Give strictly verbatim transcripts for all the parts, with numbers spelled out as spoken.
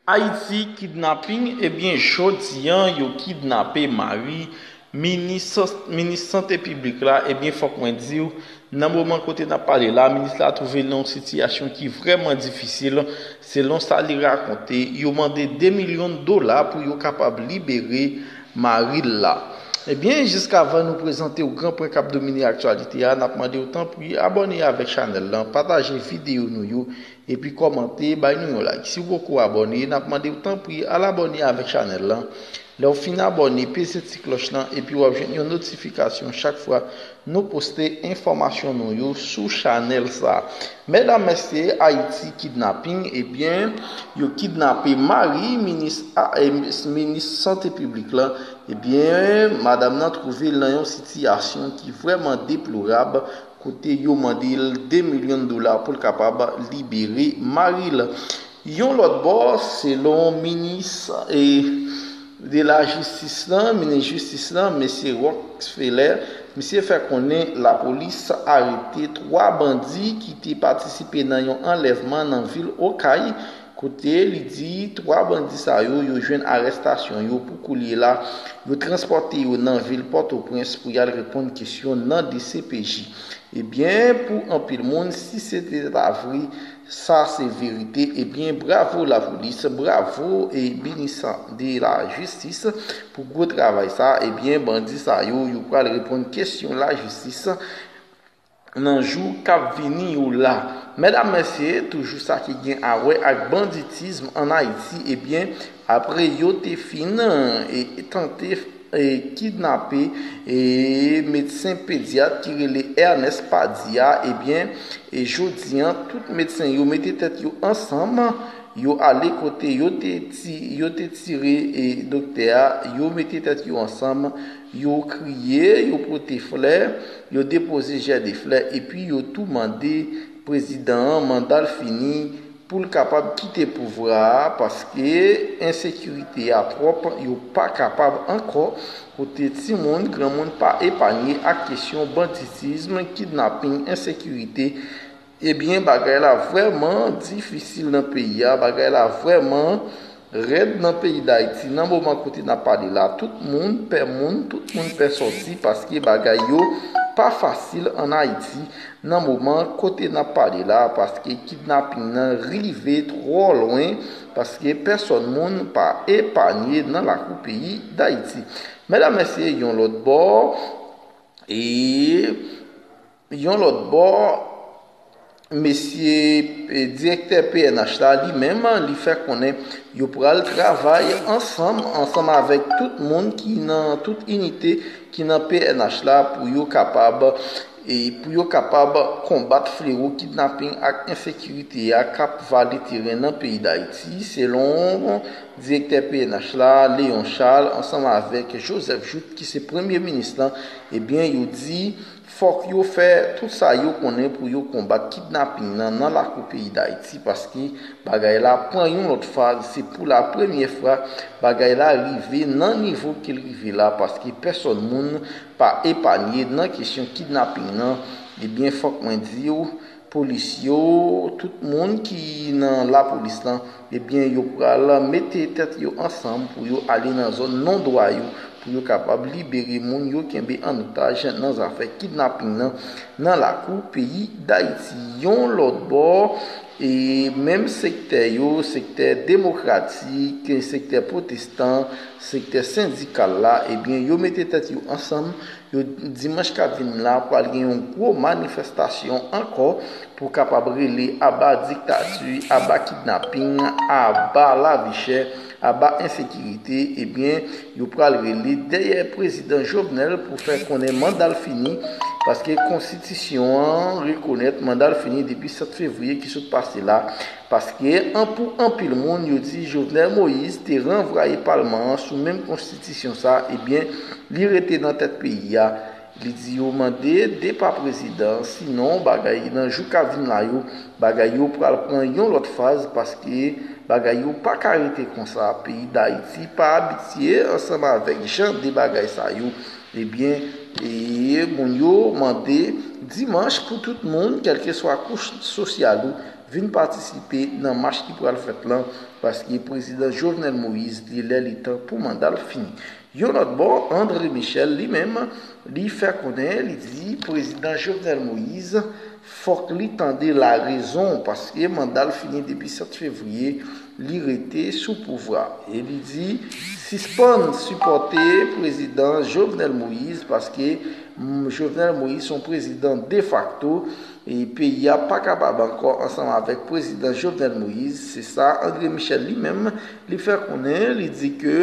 Ayiti, kidnaping, ebyen, jodi an, yo kidnape mari minis, minis sante piblik la. Ebyen, fòk mwen di w, nan moman kote n ap pale la, minis la twouve l nan yon sitiyasyon ki vrèman difisil. Selon sa li rakonte, yo mande de milyon dola pou yo kapab libere mari l la. Ebyen, jiskavan nou prezante w gran pwen k ap domine aktyalite a, n ap mande w tanpri abòne avèk chanèl lan, pataje videyo nou yo, epi kòmante, bay nou yon like. Si w poko abòne, n ap mande w tanpri al abòne avèk chanèl lan. Lè w fin abòne, peze ti klòch lan, epi w ap jwenn yon notifikasyon chak fwa nou poste enfòmasyon nou yo sou chanèl sa. Medam, mesye, Ayiti, kidnaping, ebyen, yo kidnape mari minis, a, eh, minis sante piblik lan. Ebyen, madanm nan twouve l nan yon sitiyasyon ki vrèman deplorab, kote yo mande l de milyon dola pou l kapab libere mari l. Yon lòt bò, selon minis, e, de la jistis lan, minis jistis lan, mesye Rockefeller, misye fè konnen lapolis arete twa bandi ki te patisipe nan yon anlèvman nan vil Okay, kote li di twa bandi sa yo, yo jwenn arèstasyon yo pou koulye la, yo transpòte yo nan vil Pòtoprens pou y al reponn kesyon nan D C P J. Ebyen, pou anpil moun, si se te ta vre, sa se verite, ebyen, bravo lapolis, bravo e minis de la jistis pou gwo travay sa. Ebyen, bandi sa yo, yo pral reponn kesyon lajistis nan jou k ap vini yo la. Medam, mesye, toujou sa ki gen a wè ak banditism ann Ayiti, ebyen, apre yo te fin, e, tante, e, kidnape, e, medsen pedyat ki rele Ernest Padilla, ebyen, e, jodi an, tout medsen yo mete tèt yo ansanm, yo ale kote yo te ti-, yo te tire, e, doktè a, yo mete tèt yo ansanm, yo kriye, yo pote flè, yo depoze jè de flè, epi yo tou mande prezidan an manda l fini pou l kapab kite pouvwa a, paske ensekirite a twòp, yo pa kapab ankò, kote timoun, granmoun pa epanye ak kesyon banditism, kidnaping, ensekirite. Ebyen, bagay la vrèman difisil nan peyi a, bagay la vrèman rèd nan peyi Dayiti. Nan moman kote n ap pale la, tout moun pè moun, tout moun pè sòti, paske bagay yo pa fasil ann Ayiti. Nan moman kote n ap pale la, paske kidnaping nan rive twò lwen, paske pèsòn moun pa epanye nan lakou peyi Dayiti. Medam, mesye, yon lòt bò, e yon lòt bò, mesye, e, direktè P N H la, li menm, li fè konnen yo pral travay ansanm, ansanm avèk tout moun ki nan, tout inite ki nan P N H la pou yo kapab, e, pou yo kapab konbat flewo kidnaping ak ensekirite a k ap vale teren nan peyi Dayiti, selon direktè P N H la, Léon Charles, ansanm avèk Joseph Jouthe, ki se premye minis lan, ebyen, yo di, fòk yo fè tout sa yo konnen pou yo konbat kidnaping nan, nan lakou peyi Dayiti, paske bagay la pran yon lòt faz. Se pou la premyè fwa bagay la rive nan nivo ke l rive la, paske pèsòn moun pa epanye nan kesyon kidnaping nan. Ebyen, fòk mwen di w, polis yo, tout moun ki nan lapolis lan, ebyen, yo pral mete tèt yo ansanm pou yo ale nan zòn non dwa yo, pou yo kapab libere moun yo kenbe an otaj nan zafè kidnaping nan, nan lakou peyi Dayiti. Yon lòt bò, e menm sektè yo, sektè demokratik, sektè pwotestan, sektè sendikal la, ebyen, yo mete tèt yo ansanm. Yo, dimanch k ap vini la, pral gen yon gwo manifestasyon ankò pou kapab rele aba diktati, aba kidnaping, aba lavi chè, aba ensekirite. Ebyen, yo pral rele dèyè prezidan Jovenel pou fè konnen manda l fini, paske konstitisyon an rekonèt manda l fini depi sèt fevriye ki sot pase la. Paske an, pou anpil moun, yo di Jovenel Moïse te ranvwaye palman an sou menm konstitisyon sa, ebyen, li rete nan tèt peyi a. Li di yo mande depa prezidan, sinon bagay nan jou k ap vin la yo, bagay yo pral pran yon lòt faz, paske bagay yo pa ka rete konsa. Peyi Dayiti pa abitye ansanm avèk jan de bagay sa yo. Ebyen, e moun yo mande dimanch pou tout moun, kèlkeswa kouch sosyal ou, vin patisipe nan mach ki pral fèt lan, paske prezidan Jovenel Moïse li lè li tan pou manda l fini. Yon lòt bò, André Michel li menm, li fè konnen, li di prezidan Jovenel Moïse fòk li tande larezon, paske manda l fini depi sèt fevriye, li rete sou pouvwa. E li di sispann sipòte prezidan Jovenel Moïse, paske mm, Jovenel Moïse se yon prezidan defakto, e peyi a pa kapab ankò ansanm avèk prezidan Jovenel Moïse. Se sa André Michel li menm, li fè konnen, li di ke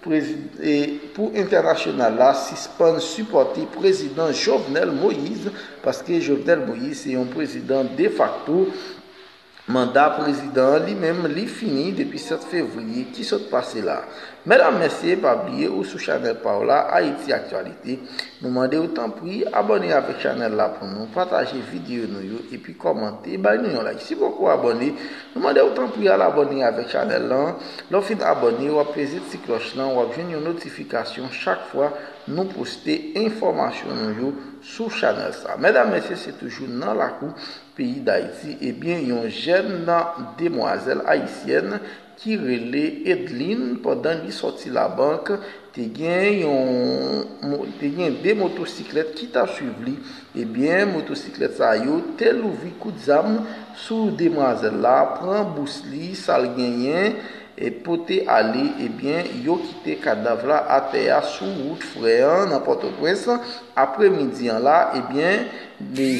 prezi- e pou entènasyonal la sispann sipòte prezidan Jovenel Moïse, paske Jovenel Moïse se yon prezidan defakto. Manda prezidan an li menm, li fini depi sèt fevriye ki sot pase la. Medam, mesye, pa bliye ou sou chanèl pa w la, Ayiti Aktyalite. Nou mande w tanpri abòne avèk chanèl la pou nou, pataje videyo nou yo, epi kòmante, bay nou yon like. Si poko abòne, nou mande w tanpri al abòne avèk chanèl lan. Lè w fin abòne, w ap peze ti klòch lan, w ap jwenn yon notifikasyon chak fwa nou poste enfòmasyon nou yo sou chanèl sa. Medam, mesye, se toujou nan lakou peyi Dayiti, ebyen, yon jèn demwazèl ayisyèn ki rele Edline, pandan li sòti labank, te gen yon mo- te gen de motosiklèt ki t ap swiv li. Ebyen, motosiklèt sa yo te louvri kout zam sou demwazèl la, pran bous li, sa l genyen, e pote ale. Ebyen, yo kite kadav la atè a sou wout Frè an nan Pòtoprens. Apremidi an la, ebyen,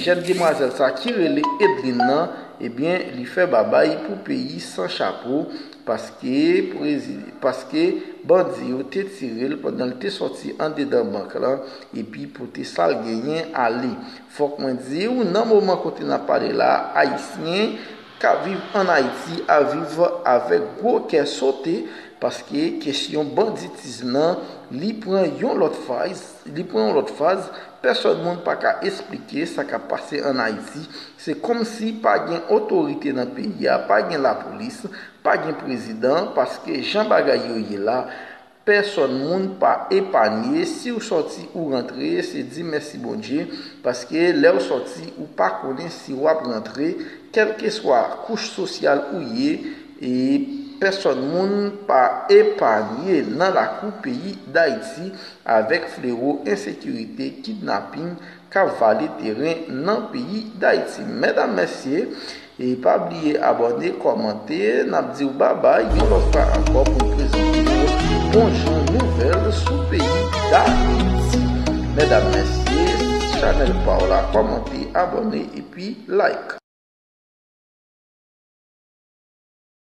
jèn demwazèl sa ki rele Edline nan, ebyen, li fè babay pou peyi san chapo, paske prezi- paske bandi yo te tire l pandan l te sòti andedan bank lan, epi pote sa l genyen ale. Fòk mwen di w, nan moman kote n ap pale la, Ayisyen k ap viv ann Ayiti ap viv avèk gwo kè sote, paske kesyon banditis nan, li pran yon lòt faz, li pran yon lòt faz, pèsòn moun pa ka esplike sa k ap pase ann Ayiti. Se kòmsi pa gen otorite nan peyi a, pa gen lapolis, pa gen prezidan, paske jan bagay yo ye la, pèsòn moun pa epanye. Si w sòti ou rantre, se di mèsi Bondye, paske lè w sòti, ou pa konnen si w ap rantre, kèlkeswa kouch sosyal ou ye, e pèsòn moun pa epanye nan lakou peyi Dayiti avèk flewo ensekirite, kidnaping k ap vale teren nan peyi Dayiti. Medam, mesye, e pa bliye abòne, kòmante, n ap di w babay yon lòt fwa ankò pou n prezante w bon jan nouvèl sou peyi Dayiti. Medam, mesye, chanèl pa w la, kòmante, abòne, epi like.